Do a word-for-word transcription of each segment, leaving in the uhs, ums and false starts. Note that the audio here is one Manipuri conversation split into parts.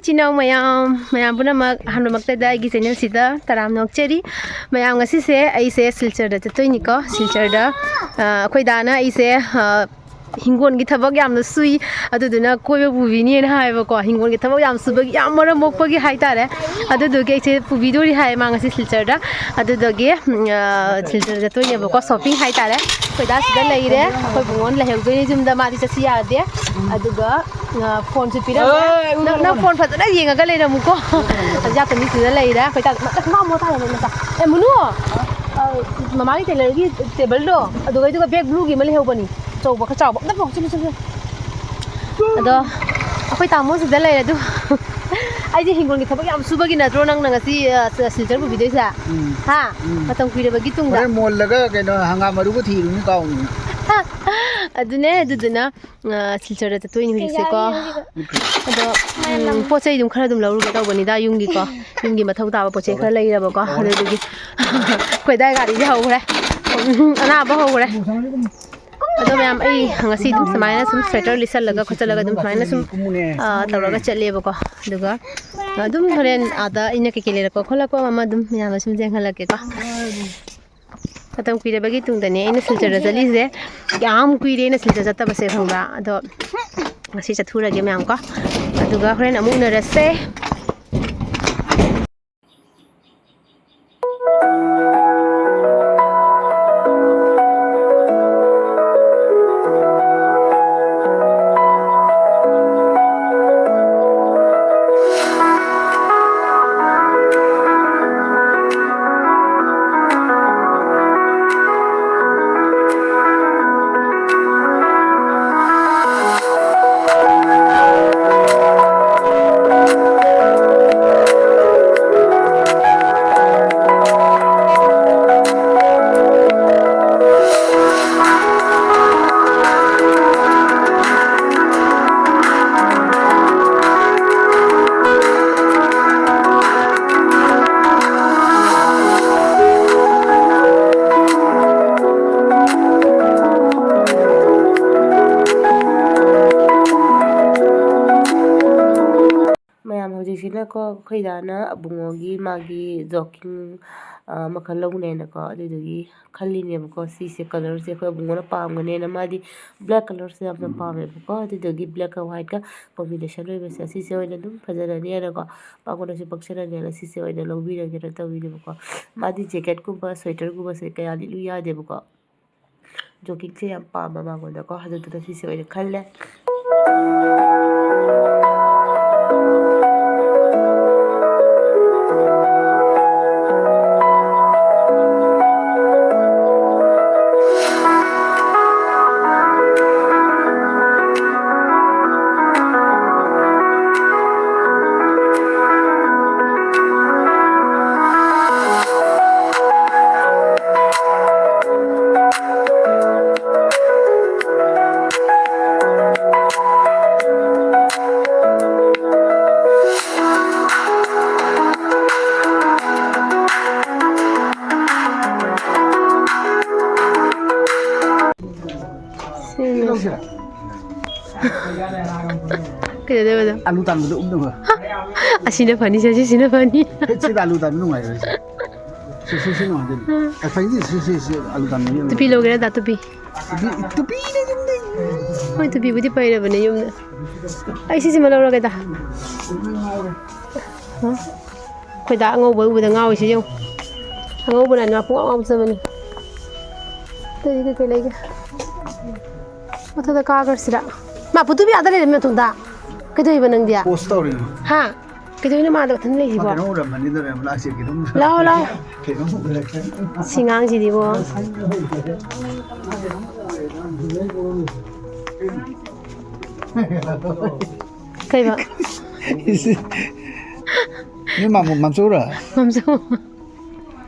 ꯏꯆꯤꯟ ꯏꯅꯥꯎ ꯃꯌꯥꯝ, ꯃꯌꯥꯝ ꯄꯨꯝꯅꯃꯛ, ꯑꯍꯥꯟꯕꯃꯛꯇꯗ ꯑꯩꯒꯤ ꯆꯦꯅꯦꯜꯁꯤꯗ ꯇꯔꯥꯝꯅ ꯑꯣꯛꯆꯔꯤ꯫ ꯃꯌꯥꯝ, ꯉꯁꯤꯁꯦ ꯑꯩꯁꯦ ꯁꯤꯜꯆꯔꯗ ꯆꯠꯇꯣꯏꯅꯤꯀꯣ꯫ ꯁꯤꯜꯆꯔꯗ, ꯑ, ꯑꯩꯈꯣꯏ ꯗꯥꯅ ꯑꯩꯁꯦ, ꯑ, ꯍꯤꯡꯒꯣꯜꯒꯤ ꯊꯕꯛ ꯌꯥꯝꯅ ꯁꯨꯏ, ꯑꯗꯨꯗꯨꯅ ꯀꯣꯏꯕ ꯄꯨꯕꯤꯅꯦꯅ ꯍꯥꯏꯌꯦꯕꯀꯣ꯫ ꯍꯤꯡꯒꯣꯜꯒꯤ ꯊꯕꯛ ꯌꯥꯝ ꯁꯨꯕꯒꯤ, ꯌꯥꯝ ꯃꯔꯝ ꯃꯣꯛꯄꯒꯤ ꯍꯥꯏꯇꯥꯔꯦ꯫ ꯑꯗꯨꯗꯨꯒꯤ ꯑꯩꯁꯦ ꯄꯨꯕꯤꯗꯣꯔꯤ ꯍꯥꯏ ꯃꯥ ꯉꯁꯤ ꯁꯤꯜꯆꯔꯗ꯫ ꯑꯗꯨꯗꯨꯒꯤ, ꯎꯝ, ꯑ, ꯁꯤꯜꯆꯔ ꯆꯠꯇꯣꯏꯅꯦꯕꯀꯣ, ꯁꯣꯞꯄꯤꯡ ꯍꯥꯏꯇꯥꯔꯦ꯫ ꯑꯩꯈꯣꯏ ꯗꯥ ꯁꯤꯗ ꯂꯩꯔꯦ, ꯑꯩꯈꯣꯏ ꯕꯨꯡꯉꯣꯟ ꯂꯩꯍꯧꯗꯣꯏꯅꯦ ꯌꯨꯝꯗ, ꯃꯥꯗꯤ ꯆꯠꯁꯤ ꯌꯥꯗꯦ꯫ ꯑꯗꯨꯒ, ꯑ, ꯐꯣꯟꯁꯨ ꯄꯤꯔꯝꯃꯦ꯫ ꯑꯦ, ꯎ, ꯅꯪ, ꯎ, ꯅꯪ ꯎ꯫ ꯐꯣꯟ ꯐꯖꯅ ꯌꯦꯡꯉꯒ ꯂꯩꯔꯝꯃꯨꯀꯣ꯫ ꯑꯖꯥꯇꯅꯤ ꯁꯤꯗ ꯂꯩꯔꯦ꯫ ꯑꯩꯈꯣꯏ ꯇꯥ-, ꯃ-, ꯃ-, ꯃ-, ꯇꯥ-, ꯃ-, ꯃ-, ꯑꯦ, ꯃꯨꯅꯨ! ꯑ, ꯃꯃꯥꯒꯤ ꯇꯦꯂꯔꯒꯤ ꯇꯦꯕꯜꯗꯣ, ꯑꯗꯨꯒ, ꯑꯗꯨꯒ ꯕꯦꯛ ꯕ꯭ꯂꯨꯒꯤ ꯑꯃ ꯂꯩꯍꯧꯕꯅꯤ꯫ ꯑꯆꯧꯕ, ꯈꯔ ꯆꯥꯎꯕ꯫ ꯑꯝꯇ ꯄꯨꯔꯛꯑꯣ, ꯆꯠꯂꯨ, ꯆꯠꯂꯨ, ꯆꯠꯂꯨ꯫ ꯑꯗꯣ ꯑꯩꯈꯣꯏ ꯇꯥꯃꯣ ꯁꯤꯗ ꯂꯩꯔꯦ꯫ ꯑꯗꯨ ꯑꯩꯁꯦ ꯍꯤꯡꯒꯣꯜꯒꯤ ꯊꯕꯛ ꯌꯥꯝ ꯁꯨꯕꯒꯤ ꯅꯠꯇ꯭ꯔꯣ ꯅꯪꯅ ꯉꯁꯤ, ꯑ, ꯁ-, ꯁꯤꯜꯆꯔ ꯄꯨꯕꯤꯗꯣꯏꯁꯦ? ꯎꯝ꯫ ꯍꯥ? ꯎꯝ꯫ ꯃꯇꯝ ꯀꯨꯏꯔꯕꯒꯤ ꯇꯨꯡꯗ꯫ ꯍꯣꯔꯦꯟ ꯃꯣꯜꯂꯒ ꯀꯩꯅꯣ ꯍꯪꯒꯥꯝ ꯃꯔꯨꯒ ꯊꯤꯔꯨꯅꯤ ꯀꯥꯎꯅꯤ꯫ ꯑꯗꯨꯅꯦ, ꯑꯗꯨꯗꯨꯅ, ꯑ, ꯁꯤꯜꯆꯔꯗ ꯆꯠꯇꯣꯏꯅꯤ ꯍꯧꯖꯤꯛꯁꯦꯀꯣ꯫ ꯑꯗꯣ, ꯎꯝ, ꯄꯣꯠ ꯆꯩ ꯑꯗꯨꯝ ꯈꯔ ꯑꯗꯨꯝ ꯂꯧꯔꯨꯒꯦ ꯇꯧꯕꯅꯤꯗ, ꯌꯨꯝꯒꯤꯀꯣ꯫ ꯌꯨꯝꯒꯤ ꯃꯊꯧ ꯇꯥꯕ ꯄꯣꯠ ꯆꯩ ꯈꯔ ꯂꯩꯔꯕꯀꯣ꯫ ꯑꯗꯨꯗꯨꯒꯤ ꯑꯩꯈꯣꯏ ꯑꯗꯥꯏ ꯒꯥꯔꯤꯁꯦ ꯍꯧꯈ꯭ꯔꯦ꯫ ꯎꯝ, ꯑꯅꯥꯕ ꯍꯧꯈ꯭ꯔꯦ꯫ ꯑꯗꯣ ꯃꯌꯥꯝ, ꯑꯩ ꯉꯁꯤ ꯑꯗꯨꯝ ꯁꯨꯃꯥꯏꯅ ꯁꯨꯝ ꯁ꯭ꯋꯦꯇꯔ ꯂꯤꯠꯁꯜꯂꯒ ꯈꯣꯠꯆꯜꯂꯒ ꯑꯗꯨꯝ ꯁꯨꯃꯥꯏꯅ ꯁꯨꯝ, ꯑ, ꯇꯧꯔꯒ ꯆꯠꯂꯦꯕꯀꯣ꯫ ꯑꯗꯨꯒ ꯑꯗꯨꯝ ꯍꯣꯔꯦꯟ ꯑꯥꯗ ꯑꯩꯅ ꯀꯩꯀꯩ ꯂꯩꯔꯛꯄ ꯈꯣꯠꯂꯛꯄ ꯑꯃ ꯑꯗꯨꯝ ꯃꯌꯥꯝꯗ ꯁꯨꯝ ꯌꯦꯡꯍꯜꯂꯛꯀꯦꯀꯣ꯫ ꯃꯇꯝ ꯀꯨꯏꯔꯕꯒꯤ ꯇꯨꯡꯗꯅꯦ ꯑꯩꯅ ꯁꯤꯜꯆꯔꯗ ꯆꯠꯂꯤꯁꯦ꯫ ꯌꯥꯝ ꯀꯨꯏꯔꯦ ꯑꯩꯅ ꯁꯤꯜꯆꯔ ꯆꯠꯇꯕꯁꯦ, ꯈꯪꯕ꯭ꯔꯥ? ꯑꯗꯣ ꯉꯁꯤ ꯆꯠꯊꯣꯛꯎꯔꯒꯦ ꯃꯌꯥꯝ ꯀꯣ꯫ ꯑꯗꯨꯒ ꯍꯣꯔꯦꯟ ꯑꯃꯨꯛ ꯎꯅꯔꯁꯦ꯫ ꯀꯣ, ꯑꯩꯈꯣꯏ ꯗꯥꯅ ꯑꯕꯨꯡꯉꯣꯒꯤ ꯃꯥꯒꯤ jogging, ꯑ, ꯃꯈꯜ ꯂꯧꯅꯦꯅꯀꯣ, ꯑꯗꯨꯗꯨꯒꯤ ꯈꯜꯂꯤꯅꯦꯕꯀꯣ꯫ ꯁꯤꯁꯦ colourꯁꯦ ꯑꯩꯈꯣꯏ ꯑꯕꯨꯡꯉꯣꯅ ꯄꯥꯝꯒꯅꯦꯅ, ꯃꯥꯗꯤ black colourꯁꯦ ꯌꯥꯝꯅ ꯄꯥꯝꯃꯦꯕꯀꯣ꯫ ꯑꯗꯨꯗꯨꯒꯤ blackꯀ whiteꯀ combination ꯑꯣꯏꯕꯁꯦ ꯁꯤꯁꯦ ꯑꯣꯏꯅ ꯑꯗꯨꯝ ꯐꯖꯔꯅꯤꯅꯀꯣ, ꯃꯉꯣꯟꯗꯁꯨ ꯄꯛꯆꯔꯅꯤꯅ ꯁꯤꯁꯦ ꯑꯣꯏꯅ ꯂꯧꯕꯤꯔꯒꯦꯅ ꯇꯧꯕꯤꯅꯦꯕꯀꯣ꯫ ꯃꯥꯗꯤ jacketꯀꯨꯝꯕ, sweaterꯒꯨꯝꯕꯁꯦ ꯀꯌꯥ ꯂꯤꯠꯂꯨ ꯌꯥꯗꯦꯕꯀꯣ꯫ Joggingꯁꯦ ꯌꯥꯝ ꯄꯥꯝꯕ ꯃꯉꯣꯟꯗꯀꯣ, ꯑꯗꯨꯗꯨꯅ ꯁꯤꯁꯦ ꯑꯣꯏꯅ ꯈꯜꯂꯦ꯫ ꯀꯩꯗꯧꯗꯣꯏꯕꯗꯣ? ꯑꯂꯨ ꯇꯥꯟꯕꯗꯣ ꯎꯞꯅꯕ꯫ ꯑꯁꯤꯅ ꯐꯅꯤ, ꯁꯦ, ꯁꯤꯁꯤꯅ ꯐꯅꯤ꯫ ꯍꯦꯠ, ꯁꯤꯗ ꯑꯂꯨ ꯇꯥꯟꯕ ꯅꯨꯡꯉꯥꯏꯔꯣꯏ, ꯁꯦ꯫ ꯁꯤ, ꯁꯤ, ꯁꯤ ꯅꯨꯡꯉꯥꯏꯗꯣꯏꯅꯤ꯫ ꯑꯦ, ꯐꯩꯗꯤ ꯁꯤ, ꯁꯤ, ꯁꯤ ꯑꯂꯨ ꯇꯥꯟꯕ ꯌꯦꯡꯉꯨ꯫ ꯇꯨꯄꯤ ꯂꯧꯒꯦꯔꯥ, ꯗꯥ ꯇꯨꯄꯤ? ꯇꯨꯄꯤ, ꯇꯨꯄꯤꯅꯦ ꯌꯨꯝꯗꯩ꯫ ꯍꯣꯏ, ꯇꯨꯄꯤꯕꯨꯗꯤ ꯄꯩꯔꯕꯅꯦ ꯌꯨꯝꯗ꯫ ꯑꯩ ꯁꯤꯁꯤꯃ ꯂꯧꯔꯒꯦꯗ꯫ ꯍꯥ? ꯑꯩꯈꯣꯏ ꯗꯥ ꯑꯉꯧꯕ ꯎꯕꯗ ꯉꯥꯎꯔꯤꯁꯦ ꯌꯦꯡꯉꯨ꯫ ꯑꯉꯧꯕꯅ ꯃꯥ ꯄꯨꯡꯉꯥꯎ ꯉꯥꯎꯖꯕꯅꯤ꯫ ꯑꯇꯩꯗꯤ ꯀꯩꯀꯩ ꯂꯩꯒꯦ? ꯃꯊꯛꯇ ꯀꯥꯈ꯭ꯔꯁꯤꯔ? ꯃꯥ ꯄꯨꯇꯨꯕꯤ ꯑꯥꯗ ꯂꯩꯔꯝꯃꯦ ꯃꯇꯣꯝꯗ꯫ ꯀꯩꯗꯧꯔꯤꯕ ꯅꯪꯗꯤ? Post ꯇꯧꯔꯤꯅꯤ꯫ ꯍꯥ? ꯀꯩꯗꯧꯔꯤꯅꯣ ꯃꯥꯗ ꯃꯊꯟ ꯂꯩꯁꯤꯕꯣ? ꯃꯥ ꯀꯩꯅꯣꯝ ꯎꯔꯝꯃꯅꯤꯗ, ꯃꯦꯝ, ꯂꯥꯛꯁꯦ, ꯀꯩꯅꯣꯝ ꯂꯥꯛꯑꯣ, ꯂꯥꯛꯑꯣ꯫ ꯀꯩꯅꯣꯝ ꯎꯔꯝꯃꯅꯤ꯫ ꯁꯤ ꯉꯥꯡꯁꯤꯗꯤꯕꯣ꯫ ꯀꯩꯕ? ꯅꯣꯏ ꯃꯥꯃꯣ ꯃꯥꯝꯆꯧꯔ? ꯃꯥꯝꯆꯧ꯫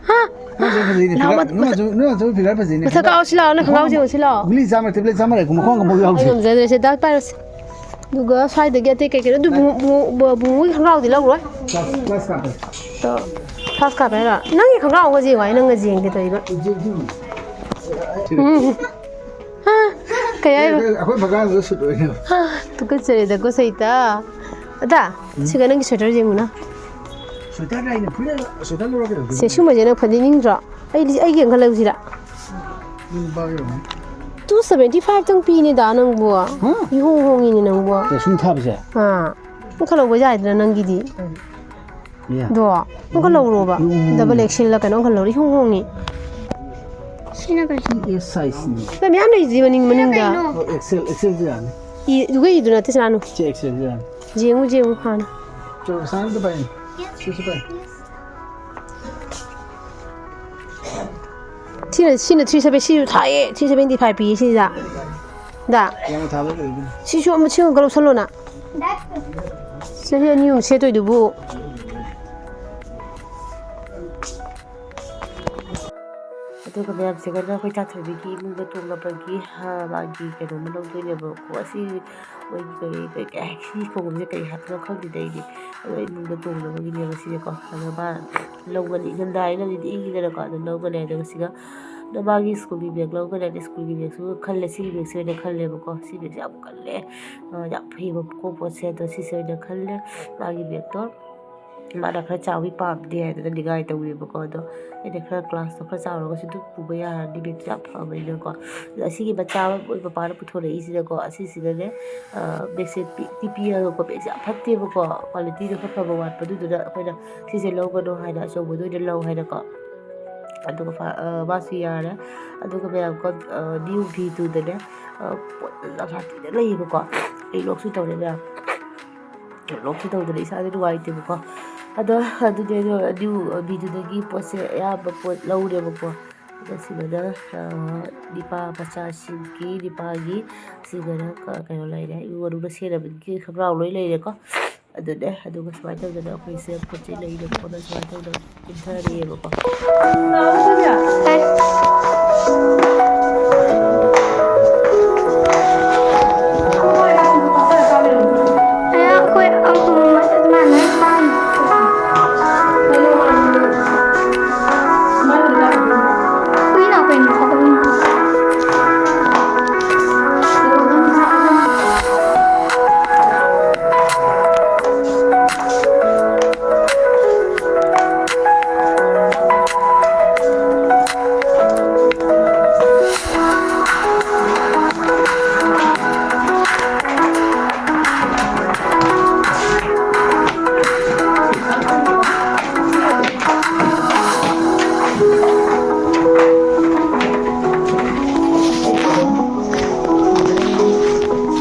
ꯍꯥ? ꯅꯣꯏ ꯃꯥꯝꯆꯧ ꯐꯖꯩꯅꯦ, ꯂꯥꯎ, ꯐꯤꯒꯔ, ꯃꯊꯛ, ꯅꯣꯏ ꯃꯥꯝꯆꯧ, ꯅꯣꯏ ꯃꯥꯝꯆꯧ ꯐꯤꯒꯔ ꯐꯖꯩꯅꯦ꯫ ꯃꯊꯛ ꯀꯥꯎ ꯁꯤ ꯂꯥꯎ, ꯅꯪ ꯈꯣꯡꯒ꯭ꯔꯥꯎ ꯃꯈꯣꯡ ꯌꯦꯡꯉꯨ ꯁꯤ ꯂꯥꯎ꯫ ꯒꯨꯂꯤ ꯆꯥꯝꯃ, ꯇꯦꯕ꯭ꯂꯦꯠ ꯆꯥꯝꯃ ꯂꯩ, ꯃꯈꯣꯡ ꯑꯃꯐꯥꯎ ꯑꯩ ꯌꯥꯎꯗꯦ꯫ ꯉꯝꯖꯗ꯭ꯔꯦ, ꯁꯦ, ꯗꯥ ꯄꯥꯏꯔꯣꯁꯦ꯫ ꯑꯗꯨꯒ ꯁ꯭ꯋꯥꯏꯗꯒꯤ ꯑꯇꯩ ꯀꯩ ꯀꯩꯅꯣ, ꯑꯗꯨ ꯕꯨꯡꯉꯣ-, ꯕꯨꯡꯉꯣ-, ꯕꯨꯡꯉꯣꯒꯤ ꯈꯣꯡꯒ꯭ꯔꯥꯎꯗꯤ ꯂꯧꯔꯣꯏ꯫ ꯀ꯭ꯂꯥꯁ, ꯀ꯭ꯂꯥꯁ ꯀꯥꯞꯄꯦ꯫ ꯇꯣ, ꯀ꯭ꯂꯥꯁ ꯀꯥꯞꯄꯦ ꯍꯥꯏꯔꯣ? ꯅꯪꯒꯤ ꯈꯣꯡꯒ꯭ꯔꯥꯎ ꯑꯃꯒ ꯌꯦꯡꯉꯣ, ꯑꯩ ꯅꯪꯒ ꯌꯦꯡꯒꯦ ꯇꯧꯔꯤꯕ꯫ ꯌꯦꯡ-, ꯌꯦꯡ-, ꯎꯝ꯫ ꯍꯥ? ꯀꯩ ꯍꯥꯏꯕ? ꯑꯩꯈꯣꯏ ꯃꯈꯥꯗ ꯁꯨꯠ ꯑꯣꯏꯅ꯫ ꯍꯥ, ꯇꯨꯀꯠꯆꯔꯦꯗꯀꯣ, ꯁꯩꯇ꯫ ꯑꯗꯥ, ꯎꯝ꯫ ꯁꯤꯒ ꯅꯪꯒꯤ ꯁ꯭ꯋꯦꯇꯔ ꯌꯦꯡꯉꯨꯅ꯫ ꯁ꯭ꯋꯦꯇꯔ ꯀꯥꯏꯅ ꯐꯨꯔꯤꯠ, ꯁ꯭ꯋꯦꯇꯔ ꯂꯧꯔꯒ ꯀꯩꯗꯧꯗꯣꯏꯅꯣ? ꯁꯦ, ꯁꯨꯝꯕꯁꯦ ꯅꯪ ꯐꯅꯦꯛ ꯅꯤꯡꯗ꯭ꯔꯣ? ꯑꯩꯗꯤ, ꯑꯩꯒꯤ ꯑꯃꯈꯛ ꯂꯧꯁꯤꯔꯥ? ꯅꯪ ꯅꯨꯄꯥꯒꯤ ꯑꯣꯏꯔꯝꯒꯅꯤ꯫ Two seventy five ꯇꯪ ꯄꯤꯅꯦꯗ ꯅꯪꯕꯨ꯫ ꯍꯥ? ꯏꯍꯣꯡ ꯍꯣꯡꯉꯤꯅꯦ ꯅꯪꯕꯨ꯫ ꯑꯦ, ꯁꯨꯝ ꯊꯥꯕꯁꯦ? ꯑꯥ꯫ ꯑꯃꯈꯛ ꯂꯧꯕ ꯌꯥꯏꯗꯅ ꯅꯪꯒꯤꯗꯤ꯫ ꯌꯥ꯫ ꯑꯗꯣ, ꯑꯃꯈꯛ ꯂꯧꯔꯣꯕ꯫ ꯎꯝ꯫ Double X L ꯂ ꯀꯩꯅꯣꯝ ꯈꯜ ꯂꯧꯔꯣ, ꯏꯍꯣꯡ ꯍꯣꯡꯉꯤ꯫ ꯁꯤꯅ ꯀꯩ? ꯁꯤ S size ꯅꯤ꯫ ꯃꯌꯥꯝ ꯂꯩꯁꯤꯗꯤ ꯃꯅꯤꯡ ꯁꯤꯅ ꯃꯅꯤꯡꯗ꯫ ꯀꯩꯅꯣ? ꯑꯣ, X L, X L ꯁꯨ ꯌꯥꯅꯤ꯫ ꯏ-, ꯑꯗꯨꯒ ꯏꯗꯨꯅ ꯇꯤꯁꯔꯥꯅꯨ꯫ ꯁꯤ X L ꯁꯨ ꯌꯥꯅꯤ꯫ ꯌꯦꯡꯉꯨ, ꯌꯦꯡꯉꯨ ꯍꯥꯟꯅ꯫ ꯆꯣ, ꯁꯥꯏꯟ ꯑꯝꯇ ꯄꯥꯏꯌꯨ꯫ ꯁꯤꯁꯨ ꯄꯥꯏ꯫ ꯁꯤꯅ, ꯁꯤꯅ three seventy, ꯁꯤꯁꯨ ꯊꯥꯏꯌꯦ, three seventy five ꯄꯤꯌꯦ ꯁꯤꯁꯤꯗ꯫ ꯗꯥ꯫ ꯌꯥꯝꯅ ꯊꯥꯕ ꯀꯩꯗꯧꯗꯣꯏꯅꯣ? ꯁꯤꯁꯨ ꯑꯃ, ꯁꯤ ꯑꯃꯒ ꯂꯧꯁꯜꯂꯣꯅ꯫ ꯆꯍꯤ ꯑꯅꯤ ꯑꯍꯨꯝ ꯁꯦꯠꯇꯣꯏꯗꯨꯕꯨ꯫ ꯑꯗꯨꯒ ꯃꯌꯥꯝꯁꯤꯒꯅ ꯑꯩꯈꯣꯏ ꯆꯥꯊꯣꯏꯕꯤꯒꯤ ꯏꯃꯨꯡꯗ ꯇꯣꯡꯅꯕꯒꯤ, ꯍꯥ, ꯃꯥꯒꯤ ꯀꯩꯅꯣꯝꯃ ꯂꯧꯗꯣꯏꯅꯦꯕꯀꯣ꯫ ꯑꯁꯤ ꯃꯣꯏꯒꯤ ꯀꯔꯤ, ꯀꯔꯤ, ꯀꯔꯤ, ꯁꯤ ꯈꯣꯡꯎꯞꯁꯦ ꯀꯔꯤ ꯍꯥꯞꯄꯅꯣ ꯈꯪꯗꯦꯗ ꯑꯩꯗꯤ꯫ ꯑꯗꯣ ꯏꯃꯨꯡꯗ ꯇꯣꯡꯅꯕꯒꯤꯅꯦꯕ ꯁꯤꯁꯦꯀꯣ꯫ ꯑꯗꯣ ꯃꯥ ꯂꯧꯒꯅꯤ, ꯏꯪꯊꯝꯊꯥ ꯍꯥꯏꯅꯕꯨꯗꯤ ꯏꯪꯉꯤꯗꯅꯀꯣ꯫ ꯑꯗꯣ ꯂꯧꯒꯅꯤ꯫ ꯑꯗꯨꯒ ꯁꯤꯒ ꯑꯗꯣ ꯃꯥꯒꯤ ꯁ꯭ꯀꯨꯜꯒꯤ ꯕꯦꯒ ꯂꯧꯒꯅꯤ꯫ ꯑꯗꯩ ꯁ꯭ꯀꯨꯜꯒꯤ ꯕꯦꯒꯁꯨ ꯈꯜꯂꯦ, ꯁꯤꯒꯤ ꯕꯦꯒꯁꯦ ꯑꯣꯏꯅ ꯈꯜꯂꯦꯕꯀꯣ꯫ ꯁꯤ ꯕꯦꯒꯁꯦ ꯌꯥꯝ ꯀꯜꯂꯦ, ꯑ, ꯌꯥꯝ ꯐꯩꯕ ꯄꯣꯠ, ꯄꯣꯠꯁꯦ꯫ ꯑꯗꯣ ꯁꯤꯁꯦ ꯑꯣꯏꯅ ꯈꯜꯂꯦ꯫ ꯃꯥꯒꯤ ꯕꯦꯒꯇꯣ ꯃꯥꯅ ꯈꯔ ꯆꯥꯎꯕꯤ ꯄꯥꯝꯗꯦ ꯍꯥꯏꯗꯅ ꯅꯤꯡꯉꯥꯏ ꯇꯧꯋꯦꯕꯀꯣ꯫ ꯑꯗꯣ ꯑꯩꯅ ꯈꯔ ꯀ꯭ꯂꯥꯁꯇꯣ ꯈꯔ ꯆꯥꯎꯔꯒꯁꯨ ꯑꯗꯨꯝ ꯄꯨꯕ ꯌꯥꯔꯅꯤ, ꯕꯦꯒꯇꯣ ꯌꯥꯝ ꯐꯕꯅꯤꯅꯀꯣ꯫ ꯑꯗꯣ ꯑꯁꯤꯒꯤ ꯃꯆꯥ ꯑꯃ ꯃꯣꯏ ꯄꯄꯥꯅ ꯄꯨꯊꯣꯔꯛꯏꯁꯤꯅꯀꯣ, ꯑꯁꯤꯁꯤꯅꯅꯦ, ꯑ, ꯕꯦꯒꯁꯦ ꯄꯤꯛꯇꯤ ꯄꯤꯛꯑꯒꯀꯣ, ꯕꯦꯒꯁꯦ ꯌꯥꯝ ꯐꯠꯇꯦꯕꯀꯣ, ꯀ꯭ꯋꯥꯂꯤꯇꯤꯗꯣ ꯈꯔ ꯐꯕ ꯋꯥꯠꯄꯗꯨꯗꯨꯅ ꯑꯩꯈꯣꯏꯅ ꯁꯤꯁꯦ ꯂꯧꯒꯅꯨ ꯍꯥꯏꯅ ꯑꯆꯧꯕꯗꯣ ꯑꯣꯏꯅ ꯂꯧ ꯍꯥꯏꯅꯀꯣ꯫ ꯑꯗꯨꯒ ꯐ-, ꯑ, ꯃꯥꯁꯨ ꯌꯥꯔꯦ꯫ ꯑꯗꯨꯒ ꯃꯌꯥꯝꯀꯣ, ꯑ, new V two ꯗꯅꯦ, ꯑ, ꯄꯣꯠ ꯌꯥꯝ ꯁꯥꯊꯤꯅ ꯂꯩꯌꯦꯕꯀꯣ꯫ ꯑꯩ ꯂꯣꯛꯁꯨ ꯇꯧꯔꯦ ꯃꯌꯥꯝ꯫ ꯂꯣꯛꯁꯨ ꯇꯧꯗꯅ ꯏꯁꯥꯁꯦ ꯅꯨꯡꯉꯥꯏꯇꯦꯕꯀꯣ꯫ ꯑꯗꯣ ꯑꯗꯨꯗꯤ ꯑꯗꯣ new V two ꯗꯒꯤ ꯄꯣꯠꯁꯦ ꯑꯌꯥꯝꯕ ꯄꯣꯠ ꯂꯧꯔꯦꯕꯀꯣ꯫ ꯑꯗ ꯁꯤꯗꯅ, ꯑ, ꯅꯤꯄꯥ ꯃꯆꯥꯁꯤꯡꯒꯤ, ꯅꯤꯄꯥꯒꯤ ꯁꯤꯗꯅ ꯀ-, ꯀꯩꯅꯣ ꯂꯩꯔꯦ꯫ ꯏꯃꯨꯡ ꯃꯅꯨꯡꯗ ꯁꯦꯠꯅꯕꯒꯤ ꯈꯣꯡꯒ꯭ꯔꯥꯎ ꯂꯣꯏ ꯂꯩꯔꯦꯀꯣ꯫ ꯑꯗꯨꯅꯦ, ꯑꯗꯨꯒ ꯁꯨꯃꯥꯏꯅ ꯇꯧꯗꯅ ꯑꯩꯈꯣꯏꯁꯦ ꯄꯣꯠ ꯆꯩ ꯂꯩꯅ ꯈꯣꯠꯅ ꯁꯨꯃꯥꯏꯅ ꯇꯧꯗꯅ ꯀꯨꯝꯊꯔꯛꯑꯦꯕꯀꯣ꯫ ꯑꯩꯈꯣꯏ ꯑꯍꯨꯝ ꯃꯥꯟꯅ ꯄꯥꯝꯃꯤ꯫ ꯍꯨꯏ ꯂꯥꯛꯄꯩꯅꯦ ꯁꯥꯗꯧꯅꯤ꯫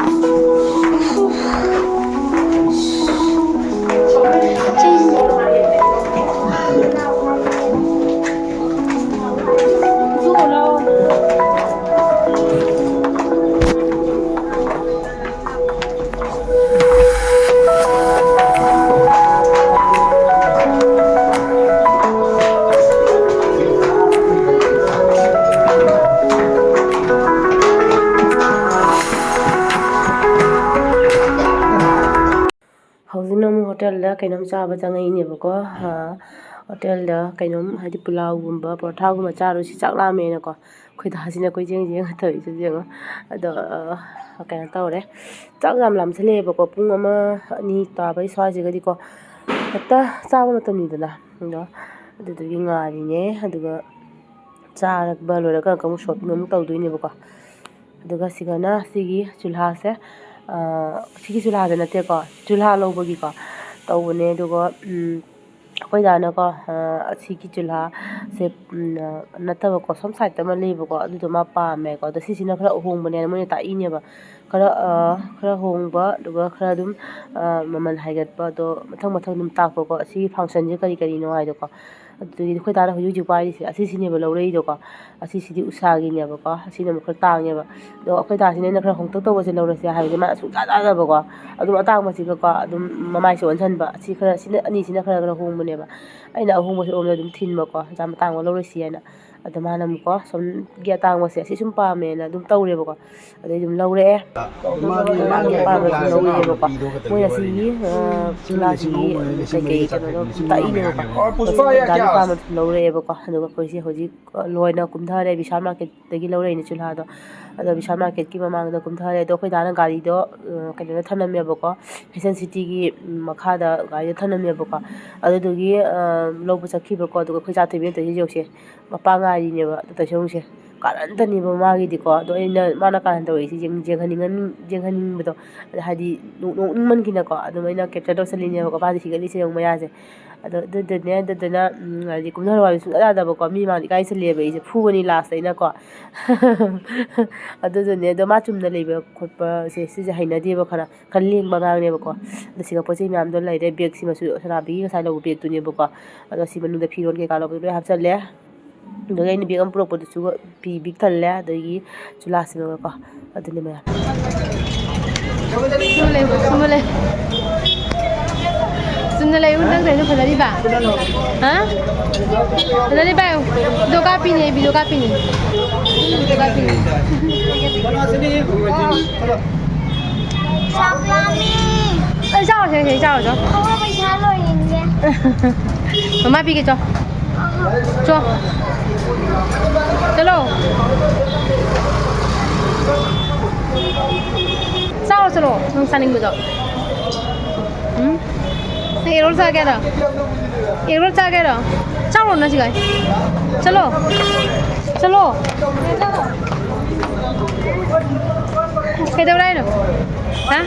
ꯍꯣꯇꯦꯜꯗ ꯀꯩꯅꯣꯝ ꯆꯥꯕ ꯆꯪꯉꯛꯏꯅꯦꯕꯀꯣ꯫ ꯍꯣꯇꯦꯜꯗ ꯀꯩꯅꯣꯝ, ꯍꯥꯏꯗꯤ ꯄꯨꯂꯥꯎꯒꯨꯝꯕ ꯄꯔꯣꯊꯥꯒꯨꯝꯕ ꯆꯥꯔꯨꯁꯤ, ꯆꯥꯛ ꯂꯥꯝꯃꯦꯅꯀꯣ꯫ ꯑꯩꯈꯣꯏ ꯗꯥꯁꯤꯅ ꯀꯣꯏꯆꯦꯟ ꯆꯦꯟ ꯇꯧꯔꯤꯁꯦ ꯌꯦꯡꯉꯣ꯫ ꯑꯗꯣ ꯀꯩꯅꯣ ꯇꯧꯔꯦ, ꯆꯥꯛ ꯌꯥꯝ ꯂꯥꯝꯁꯜꯂꯛꯑꯦꯕꯀꯣ꯫ ꯄꯨꯡ ꯑꯃ ꯑꯅꯤ ꯇꯥꯕꯩ ꯁ꯭ꯋꯥꯏꯁꯤꯒꯗꯤꯀꯣ ꯍꯦꯛꯇ ꯆꯥꯕ ꯃꯇꯝꯅꯤꯗꯅ꯫ ꯑꯗꯣ ꯑꯗꯨꯗꯨꯒꯤ ꯉꯥꯏꯔꯤꯅꯦ꯫ ꯑꯗꯨꯒ ꯆꯥꯔꯕ ꯂꯣꯏꯔꯒ ꯑꯃꯨꯛ ꯁꯣꯄꯤꯡ ꯑꯃꯨꯛ ꯇꯧꯗꯣꯏꯅꯦꯕꯀꯣ꯫ ꯑꯗꯨꯒ ꯁꯤꯒꯅ ꯁꯤꯒꯤ ꯆꯨꯜꯍꯥꯁꯦ, ꯁꯤꯒꯤ ꯆꯨꯜꯍꯥꯗ ꯅꯠꯇꯦꯀꯣ, ꯆꯨꯜꯍꯥ ꯂꯧꯕꯒꯤꯀꯣ ꯇꯧꯕꯅꯦ꯫ ꯑꯗꯨꯒ ꯑꯩꯈꯣꯏ ꯗꯥꯅꯀꯣ, ꯑꯁꯤꯒꯤ ꯆꯨꯜꯍꯥꯁꯦ ꯅꯠꯇꯕꯀꯣ, ꯁꯣꯝ ꯁꯥꯏꯠꯇ ꯑꯃ ꯂꯩꯕꯀꯣ, ꯑꯗꯨꯗꯣ ꯃꯥ ꯄꯥꯝꯃꯦꯀꯣ꯫ ꯑꯗꯣ ꯁꯤꯁꯤꯅ ꯈꯔ ꯑꯍꯣꯡꯕꯅꯦꯅ ꯃꯣꯏꯅ ꯇꯥꯛꯏꯅꯦꯕ꯫ ꯈꯔ ꯈꯔ ꯍꯣꯡꯕ, ꯑꯗꯨꯒ ꯈꯔ ꯑꯗꯨꯝ ꯃꯃꯜ ꯍꯥꯏꯒꯠꯄ, ꯑꯗꯣ ꯃꯊꯪ ꯃꯊꯪ ꯑꯗꯨꯝ ꯇꯥꯛꯄꯀꯣ꯫ ꯑꯁꯤꯒꯤ ꯐꯪꯁꯟꯁꯦ ꯀꯔꯤ ꯀꯔꯤꯅꯣ ꯍꯥꯏꯗꯣꯀꯣ꯫ ꯑꯗꯨꯗꯒꯤꯗꯤ ꯑꯩꯈꯣꯏ ꯗꯥꯅ ꯍꯧꯖꯤꯛ ꯍꯧꯖꯤꯛ ꯄꯥꯏꯔꯤꯁꯦ ꯑꯁꯤꯁꯤꯅꯦꯕ ꯂꯧꯔꯛꯏꯗꯣꯀꯣ꯫ ꯑꯁꯤꯁꯤꯗꯤ ꯎꯁꯥꯒꯤꯅꯦꯕꯀꯣ꯫ ꯑꯁꯤꯅ ꯑꯃꯨꯛ ꯈꯔ ꯇꯥꯡꯉꯦꯕ꯫ ꯑꯗꯣ ꯑꯩꯈꯣꯏ ꯗꯥꯁꯤꯅ ꯑꯩꯅ ꯈꯔ ꯍꯣꯡꯇꯛ ꯇꯧꯕꯁꯦ ꯂꯧꯔꯁꯦ ꯍꯥꯏꯕꯁꯦ ꯃꯥꯅ ꯁꯨꯡꯌꯥ ꯌꯥꯗꯕꯀꯣ꯫ ꯑꯗꯨꯝ ꯑꯇꯥꯡꯕꯁꯤꯒꯀꯣ ꯑꯗꯨꯝ ꯃꯃꯥꯏꯁꯦ ꯑꯣꯟꯁꯤꯟꯕ꯫ ꯑꯁꯤ ꯈꯔ, ꯁꯤꯅ, ꯑꯅꯤꯁꯤꯅ ꯈꯔ ꯈꯔ ꯍꯣꯡꯕꯅꯦꯕ꯫ ꯑꯩꯅ ꯑꯍꯣꯡꯕꯁꯦ ꯑꯣꯝꯅ ꯑꯗꯨꯝ ꯊꯤꯟꯕꯀꯣ, ꯌꯥꯝ ꯑꯇꯥꯡꯕ ꯂꯧꯔꯣꯏꯁꯤ ꯍꯥꯏꯅ꯫ ꯑꯗꯣ ꯃꯥꯅ ꯑꯃꯨꯛꯀꯣ ꯁꯣꯝꯒꯤ ꯑꯇꯥꯡꯕꯁꯦ ꯑꯁꯤ ꯁꯨꯝ ꯄꯥꯝꯃꯦꯅ ꯑꯗꯨꯝ ꯇꯧꯔꯦꯕꯀꯣ꯫ ꯑꯗꯩ ꯑꯗꯨꯝ ꯂꯧꯔꯛꯑꯦ꯫ ꯃꯥꯒꯤ ꯑꯄꯥꯝꯕ ꯑꯗꯨꯝ ꯂꯧꯔꯛꯑꯦꯕꯀꯣ꯫ ꯃꯣꯏ ꯑꯁꯤꯒꯤ ꯆꯨꯂꯥꯁꯤꯒꯤ ꯀꯩꯀꯩ ꯀꯩꯅꯣꯗꯣ ꯇꯥꯛꯏꯅꯦꯕꯀꯣ꯫ ꯂꯧꯔꯛꯑꯦꯕꯀꯣ꯫ ꯑꯗꯨꯒ ꯑꯩꯈꯣꯏꯁꯦ ꯍꯧꯖꯤꯛ ꯂꯣꯏꯅ ꯀꯨꯝꯊꯔꯦ꯫ ꯕꯤꯁꯥꯜ ꯃꯥꯔꯀꯦꯠꯇꯒꯤ ꯂꯧꯔꯛꯏꯅꯦ ꯆꯨꯂꯥꯗꯣ꯫ ꯑꯗꯣ ꯕꯤꯁꯥꯜ ꯃꯥꯔꯀꯦꯠꯀꯤ ꯃꯃꯥꯡꯗ ꯀꯨꯝꯊꯔꯦ꯫ ꯑꯗꯣ ꯑꯩꯈꯣꯏ ꯗꯥꯅ ꯒꯥꯔꯤꯗꯣ ꯀꯩꯅꯣꯗ ꯊꯝꯂꯝꯃꯦꯕꯀꯣ, ꯐꯦꯁꯟ ꯁꯤꯇꯤꯒꯤ ꯃꯈꯥꯗ ꯒꯥꯔꯤꯗꯣ ꯊꯝꯂꯝꯃꯦꯕꯀꯣ꯫ ꯑꯗꯨꯗꯨꯒꯤ ꯂꯧꯕ ꯆꯠꯈꯤꯕꯀꯣ꯫ ꯑꯗꯨꯒ ꯑꯩꯈꯣꯏ ꯆꯥ ꯊꯣꯏꯕꯤ ꯑꯃ ꯇꯧꯔꯤꯁꯦ ꯌꯦꯡꯉꯨꯁꯦ, ꯃꯄꯥ ꯉꯥꯏꯔꯤꯅꯦꯕ꯫ ꯑꯗꯨ ꯇꯧꯔꯤꯁꯦ ꯌꯦꯡꯉꯨꯁꯦ꯫ ꯀꯥꯔꯟꯇꯅꯦꯕ ꯃꯥꯒꯤꯗꯤꯀꯣ꯫ ꯑꯗꯣ ꯑꯩꯅ, ꯃꯥꯅ ꯀꯥꯔꯟ ꯇꯧꯔꯛꯏꯁꯦ ꯌꯦꯡ-, ꯌꯦꯡꯍꯟꯅꯤꯡꯍꯟ-, ꯌꯦꯡꯍꯟꯅꯤꯡꯕꯗꯣ꯫ ꯑꯗ ꯍꯥꯏꯗꯤ ꯅꯣꯛ-, ꯅꯣꯛꯅꯤꯡꯃꯟꯈꯤꯅꯀꯣ꯫ ꯑꯗꯨꯝ ꯑꯩꯅ ꯀꯦꯞꯆꯔ ꯇꯧꯁꯜꯂꯤꯅꯦꯕꯀꯣ꯫ ꯃꯥꯗꯤ ꯍꯤꯒꯠꯂꯤꯁꯦ ꯌꯦꯡꯉꯨ ꯃꯌꯥꯁꯦ꯫ ꯑꯗꯣ ꯑꯗꯨꯗꯨꯅꯦ, ꯑꯗꯨꯗꯨꯅ ꯍꯥꯏꯗꯤ ꯀꯨꯝꯊꯔꯣ ꯍꯥꯏꯕ ꯁꯨꯡꯌꯥ ꯌꯥꯗꯕꯀꯣ꯫ ꯃꯤ ꯃꯥꯡꯗ ꯏꯀꯥꯏꯁꯜꯂꯛꯑꯦꯕ ꯑꯩꯁꯦ꯫ ꯐꯨꯒꯅꯤ ꯂꯥꯁꯇ ꯑꯩꯅꯀꯣ꯫ ꯑꯗꯨꯗꯨꯅꯦ꯫ ꯑꯗꯣ ꯃꯥ ꯆꯨꯝꯅ ꯂꯩꯕ ꯈꯣꯠꯄꯁꯦ ꯁꯤꯁꯦ ꯍꯩꯅꯗꯦꯕ꯫ ꯈꯔ, ꯈꯔ ꯂꯦꯡꯕ ꯑꯉꯥꯡꯅꯦꯕꯀꯣ꯫ ꯑꯗ ꯁꯤꯒ ꯄꯣꯠ ꯆꯩ ꯃꯌꯥꯝꯗꯣ ꯂꯩꯔꯦ꯫ ꯕꯦꯒꯁꯤꯃꯁꯨ ꯁꯅꯥꯕꯤꯒꯤ ꯉꯁꯥꯏ ꯂꯧꯕ ꯕꯦꯒꯇꯨꯅꯦꯕꯀꯣ꯫ ꯑꯗꯣ ꯁꯤ ꯃꯅꯨꯡꯗ ꯐꯤꯔꯣꯜ ꯀꯩꯀꯥ ꯂꯧꯕꯗꯣ ꯂꯣꯏ ꯍꯥꯞꯆꯜꯂꯦ꯫ ꯑꯗꯒꯤ ꯑꯩꯅ ꯕꯦꯒ ꯑꯃ ꯄꯨꯔꯛꯄꯗꯨꯁꯨ ꯐꯤ ꯄꯤꯛ ꯊꯜꯂꯦ, ꯑꯗꯒꯤ ꯆꯨꯂꯥꯁꯤꯃꯒꯀꯣ꯫ ꯑꯗꯨꯅꯤ ꯃꯌꯥꯝ꯫ ꯁꯨꯝꯕ ꯂꯩ, ꯁꯨꯝꯕ ꯂꯩ꯫ ꯆꯨꯝꯅ ꯂꯩꯌꯨ, ꯅꯪ ꯀꯩꯅꯣ ꯐꯖꯔꯤꯕ? ꯍꯥ? ꯐꯖꯔꯤꯕ? ꯚꯤꯗꯤꯑꯣ ꯀꯥꯞꯄꯤꯅꯦ, ꯚꯤꯗꯤꯑꯣ ꯀꯥꯞꯄꯤꯅꯦ꯫ ꯚꯤꯗꯤꯑꯣ ꯀꯥꯞꯄꯤꯅꯦ꯫ ꯆꯥꯛ ꯂꯥꯝꯃꯦ꯫ ꯑꯩ ꯆꯥꯎꯁꯦ, ꯁꯤ ꯆꯥꯎꯁꯦ꯫ ꯑꯋꯥ ꯄꯩꯁꯥ ꯂꯣꯏꯔꯤꯅꯦ꯫ ꯃꯃꯥ ꯄꯤꯒꯦ, ꯆꯣ꯫ ꯆꯣ꯫ ꯆꯠꯂꯣ꯫ ꯆꯥꯎ ꯆꯠꯂꯣ, ꯅꯪ ꯆꯥꯅꯤꯡꯕꯗꯣ꯫ ꯎꯝ? ꯅꯪ ꯑꯦꯔꯣꯜ ꯆꯥꯒꯦ ꯍꯥꯏꯔꯣ? ꯑꯦꯔꯣꯜ ꯆꯥꯒꯦ ꯍꯥꯏꯔꯣ? ꯆꯥꯎꯔꯣ ꯅꯪ ꯁꯤꯒꯥꯏ꯫ ꯆꯠꯂꯣ꯫ ꯆꯠꯂꯣ꯫ ꯀꯩꯗꯧꯔꯦ ꯍꯥꯏꯅꯣ? ꯍꯥ?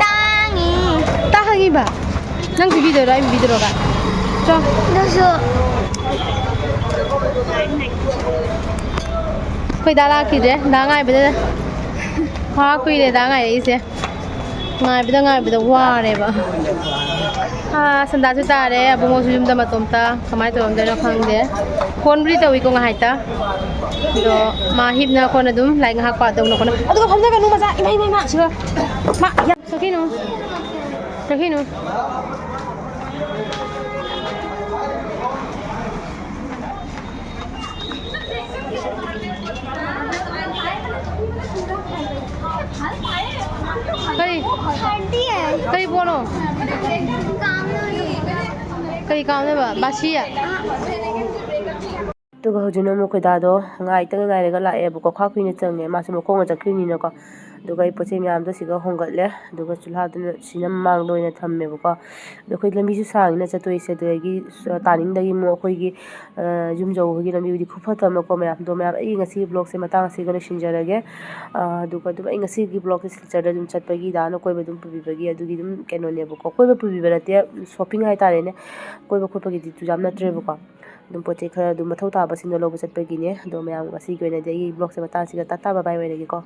ꯇꯥꯡꯉꯤ꯫ ꯇꯥꯡꯉꯤꯕ? ꯅꯪ ꯄꯤꯕꯤꯗꯣꯏꯔꯣ? ꯑꯩ ꯄꯤꯕꯤꯗꯣꯏꯔꯣꯒ? ꯆꯣ꯫ ꯑꯗꯨꯁꯨ꯫ ꯑꯩꯈꯣꯏ ꯗꯥ ꯂꯥꯛꯈꯤꯗ꯭ꯔꯦ꯫ ꯗꯥ ꯉꯥꯏꯕꯗ ꯋꯥ ꯀꯨꯏꯔꯦ ꯗꯥ ꯉꯥꯏꯔꯛꯏꯁꯦ꯫ ꯉꯥꯏꯕꯗ ꯉꯥꯏꯕꯗ ꯋꯥꯔꯦꯕ꯫ ꯑꯥ, ꯁꯟꯗꯥꯁꯨ ꯇꯥꯔꯦ꯫ ꯑꯕꯨꯡꯉꯣꯁꯨ ꯌꯨꯝꯗ ꯃꯇꯣꯝꯇ꯫ ꯀꯃꯥꯏꯅ ꯇꯧꯔꯝꯗꯣꯏꯅꯣ ꯈꯪꯗꯦ꯫ ꯐꯣꯟꯕꯨꯗꯤ ꯇꯧꯏꯀꯣ ꯉꯥꯏꯍꯥꯛꯇ꯫ ꯑꯗꯣ ꯃꯥ ꯍꯤꯞꯅ ꯈꯣꯠꯅ ꯑꯗꯨꯝ ꯂꯥꯏꯔꯤꯛ ꯉꯥꯏꯍꯥꯛ ꯄꯥꯗꯧꯅ ꯈꯣꯠꯅ꯫ ꯑꯗꯨꯒ ꯐꯝꯖꯒꯅꯨ ꯃꯆꯥ꯫ ꯏꯃꯥ, ꯏꯃꯥ, ꯏꯃꯥ꯫ ꯁꯤꯒ꯫ ꯃꯥ, ꯌꯥ-, ꯀꯩꯅꯣ? ꯀꯩꯅꯣ? ꯀꯔꯤ? ꯀꯔꯤ ꯄꯣꯠꯅꯣ? ꯀꯔꯤ ꯀꯥꯝꯅꯕ? ꯕꯥꯁꯤꯌꯥ? ꯑꯗꯨꯒ ꯍꯧꯖꯤꯛꯅ ꯑꯃꯨꯛ ꯑꯩꯈꯣꯏ ꯗꯥꯗꯣ ꯉꯥꯏꯇꯪ ꯉꯥꯏꯔꯒ ꯂꯥꯛꯑꯦꯕꯀꯣ꯫ ꯈꯔ ꯀꯨꯏꯅ ꯆꯪꯉꯦ, ꯃꯥꯁꯦ ꯃꯈꯣꯡꯅ ꯆꯠꯈ꯭ꯔꯤꯅꯤꯅꯀꯣ꯫ ꯑꯗꯨꯒ ꯑꯩ ꯄꯣꯠ ꯆꯩ ꯃꯌꯥꯝꯗꯣ ꯁꯤꯒ ꯍꯣꯟꯒꯠꯂꯦ꯫ ꯑꯗꯨꯒ ꯆꯨꯜꯍꯥꯗꯨꯅ ꯁꯤꯅ ꯃꯃꯥꯡꯗ ꯑꯣꯏꯅ ꯊꯝꯃꯦꯕꯀꯣ꯫ ꯑꯗꯣ ꯑꯩꯈꯣꯏ ꯂꯝꯕꯤꯁꯨ ꯁꯥꯡꯉꯤꯅ ꯆꯠꯇꯣꯏꯁꯦ, ꯑꯗꯨꯗꯒꯤ ꯇꯥꯅꯤꯡꯗꯒꯤ ꯑꯃꯨꯛ ꯑꯩꯈꯣꯏꯒꯤ, ꯑ, ꯌꯨꯝ ꯌꯧꯕꯒꯤ ꯂꯝꯕꯤꯕꯨꯗꯤ ꯈꯨꯐꯠꯇ ꯑꯃꯀꯣ ꯃꯌꯥꯝ꯫ ꯑꯗꯣ ꯃꯌꯥꯝ, ꯑꯩ ꯉꯁꯤꯒꯤ vlogꯁꯦ ꯃꯇꯥꯡ ꯑꯁꯤꯒ ꯂꯣꯏꯁꯤꯟꯖꯔꯒꯦ꯫ ꯑ, ꯑꯗꯨꯒ ꯑꯗꯨꯝ ꯑꯩ ꯉꯁꯤꯒꯤ vlogꯁꯦ ꯁꯤꯜꯆꯔꯗ ꯑꯗꯨꯝ ꯆꯠꯄꯒꯤ, ꯗꯥꯅ ꯀꯣꯏꯕ ꯑꯗꯨꯝ ꯄꯨꯕꯤꯕꯒꯤ ꯑꯗꯨꯒꯤ ꯑꯗꯨꯝ ꯀꯩꯅꯣꯅꯦꯕꯀꯣ꯫ ꯀꯣꯏꯕ ꯄꯨꯕꯤꯕ ꯅꯠꯇꯦ, shopping ꯍꯥꯏꯇꯥꯔꯦꯅꯦ꯫ ꯀꯣꯏꯕ ꯈꯣꯠꯄꯒꯤꯗꯤ ꯌꯥꯝ ꯅꯠꯇ꯭ꯔꯦꯕꯀꯣ꯫ ꯑꯗꯨꯝ ꯄꯣꯠ ꯆꯩ ꯈꯔ ꯑꯗꯨꯝ ꯃꯊꯧ ꯇꯥꯕꯁꯤꯡꯗꯣ ꯂꯧꯕ ꯆꯠꯄꯒꯤꯅꯦ꯫ ꯑꯗꯣ ꯃꯌꯥꯝ ꯉꯁꯤꯒꯤ ꯑꯣꯏꯅꯗꯤ ꯑꯩꯒꯤ vlogꯁꯦ ꯃꯇꯥꯡꯁꯤꯒ ꯇꯥꯇꯥ ꯕꯥꯏ ꯕꯥꯏ ꯑꯣꯏꯔꯒꯦꯀꯣ꯫